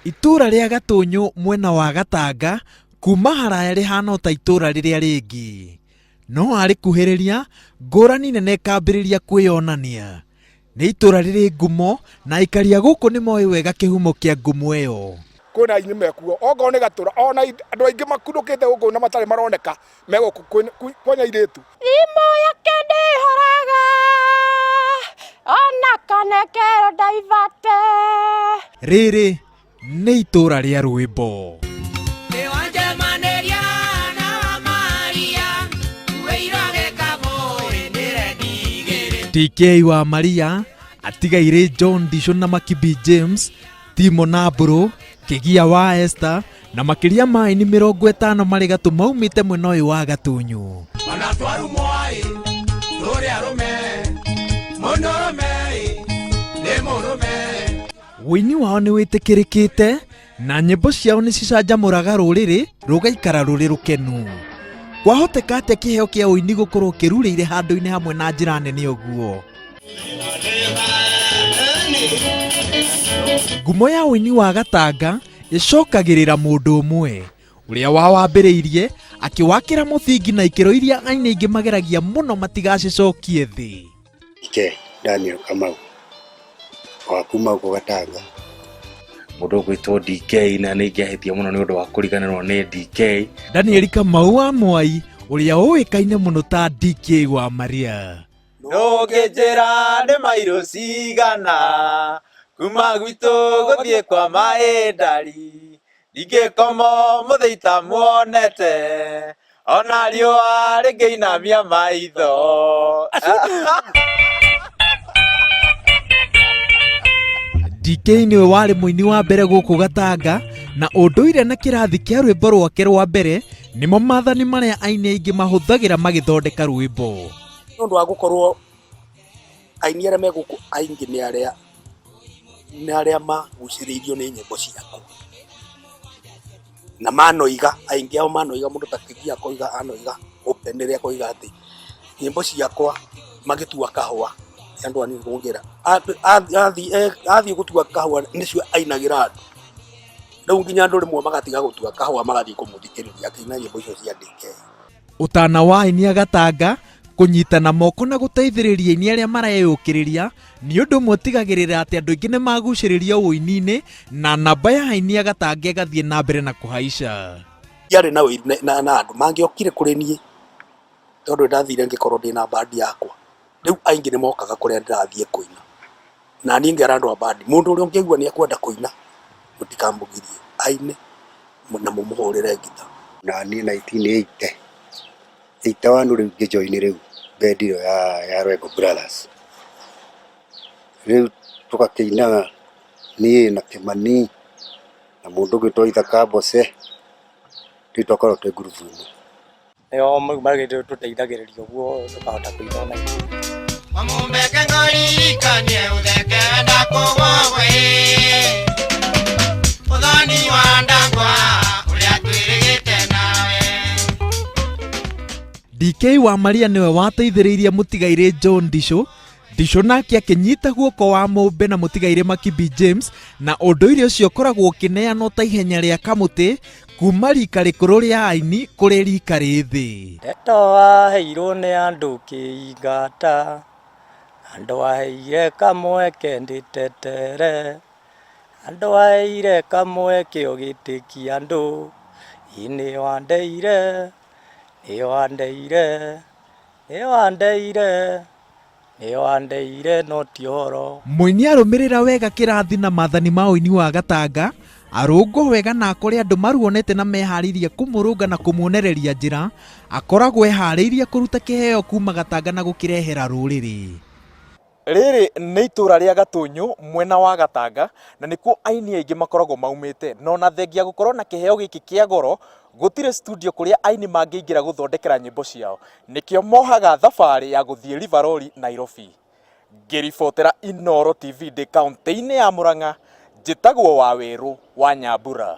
Itũũra rĩa Gatũnyũ mwena wa Gatanga kuma haraya rĩhana o ta itũũra rĩrĩa rĩngĩ. No warĩkuhĩrĩria, ngũrani nene ĩkambĩrĩria kwĩyonania. Nĩ itũũra rĩrĩ ngumo na aikari a gũkũ nĩ moĩ wega kĩhumo kĩa ngumo ĩyo. Kwĩna aini mekuo okorwo nĩ gatũra ona andũ aingĩ makunũkĩte gũkũ na matarĩ maroneka me gũkũ kwĩna airĩtu. Thimũ yake ndĩhoraga ona kana ĩkerwo ndaibate. Rĩrĩ nĩ itũũra rĩa rwĩmbo. DK wa Maria atigairĩ John Ndicũ na Makibi James, Timo na Mbũrũ, Kĩgia wa Esther na makĩria ma aini 50 marĩ gatũ maumĩte mwena ũyũ wa Gatunyu. Ona twarumwo-ĩ, tũrĩ arũme, mũndũrũme-ĩ, nĩ mũrũme. Ũini wao nĩ wĩtĩkĩrĩkĩte na nyĩmbo ciao nĩ cicanjamũraga rũrĩrĩ rũgaikara rũrĩ rũkenu. Kwahoteka atĩa kĩheo kĩa ũini gũkorwo kĩrurĩire handũ-inĩ hamwe na njĩra nene ũguo? Ngumo ya ũini wa Gatanga ĩcokagĩrĩra mũndũ ũmwe ũrĩa wawambĩrĩirie akĩwakĩra mũthingi na ikĩro iria aini aingĩ mageragia mũno matigacicokie thĩ. Ike Daniel Kamau wa kuma gũkũ Gatanga. Mũndũ ũgwĩtwo DK na nĩ ingĩahĩtia mũno nĩ ũndũ wa kũriganĩrwo nĩ DK. Daniel Kamau wa Mwai ũrĩa ũĩkaine mũno ta DK wa Maria. Ndũngĩnjĩra nĩ mairũ cigana kuma gwitũ gũthiĩ kwa maĩndari ndingĩkoma ũmũthĩ itamuonete ona riũa rĩngĩinamia maitho. DK nĩwe warĩ mũini wa mbere gũkũ Gatanga na ũndũire na kĩrathi kĩa rwĩmbo rwake rwa mbere nĩmo maathani marĩa aini aingĩ mahũthagĩra magĩthondeka rwĩmbo. Nĩ ũndũ wa gũkorwo aini arĩa me gũkũ aingĩ nĩ arĩa nĩ arĩa magucĩrĩirio nĩ nyĩmbo ciakwa. Na manoiga, aingĩ ao manoiga mũndũ ta Kĩgia akoiga anoiga openly akoiga atĩ nyĩmbo ciakwa magĩtua kahũa, nĩ andũ anini kũngĩra, athiĩ gũtua kahũa nĩcio ainagĩra andũ. Rĩu nginya andũ rĩmwe magatiga gũtua kahũa magathiĩ kũmũthikĩrĩria akĩina nyĩmbo icio cia DK. Ũtana wa aini a Gatanga kũnyitana moko na gũteithĩrĩria aini arĩa mareyũkĩrĩria nĩ ũndũ ũmwe ũtigagĩrĩra atĩ andũ aingĩ nĩ magucĩrĩrio ũini-inĩ na namba ya aini a Gatanga ĩgathiĩ na mbere na kũhaica. Ndiarĩ na ũiru na andũ, mangĩokire kũrĩ niĩ tondũ nĩndathire ngĩkorwo ndĩna band yakwa, rĩu aingĩ nĩ mokaga kũrĩa ndĩrathiĩ kũina, na niĩ ngera andũ a band, mũndũ ũrĩa ũngĩigua nĩ ekwenda kũina mũtikamũgirie aine na mũmũhũrĩre ngita. Na niĩ 1980, 81 rĩu ngĩ join rĩu band ĩyo ya Rwengo Brothers. Rĩu tũgakĩinaga niĩ na Kĩmani na mũndũ ũgwĩtwo Ithaka Mbose, rĩu twakoragwo twĩ ngurubu ĩmwe. Nĩo magĩtũteithagĩrĩria ũguo tũkahota kũina ona ithuĩ. Wamumbeke ngoririkanie utheke ndakũgwagwe Ũthoni wa ndagwa ũrĩa twĩrĩgĩte nawe. DK wa Maria nĩwe wateithĩrĩirie mũtigairĩ John Ndicũ Ndicũ nake akĩnyita guoko wa Mũmbe na mũtigairĩ Makibi James na ũndũire ũcio ũkoragwo ũkĩneanwo ta ihenya rĩa kamũtĩ kuma rika rĩkũrũ rĩa aini kũrĩ rika rĩthĩ. Ndeto waheirwo nĩ andũ kĩingata, na ndwaheire kamweke ndĩtetere, na ndwaheire kamweke ũgĩtĩkia andũ, ĩ nĩwandeire, nĩwandeire, Nĩwandeire, nĩwandeire no ti ũhoro. Mũini arũmĩrĩra wega kĩrathi na maathani ma ũini wa Gatanga, arũngwo wega na akore andũ maruonete na meharĩirie kũmũrũnga na kũmuonereria njĩra, akoragwo eharĩirie kũruta kĩheo kuma Gatanga na gũkĩrehera rũrĩrĩ. Rĩrĩ nĩ itũra rĩa Gatũnyũ mwena wa Gatanga na nĩkuo aini aingĩ makoragwo maumĩte. Na ona thengia gũkorwo na kĩheo gĩkĩ kĩa goro, gũtirĩ studio kũrĩa aini mangĩingĩra gũthondekera nyĩmbo ciao. Nĩkĩo mohaga thabarĩ ya gũthiĩ Rivaroli Nairobi. Ngĩribotera Inooro TV ndĩ kauntĩ-inĩ ya Murang'a, njĩtagwo Wawerũ wa Nyambura.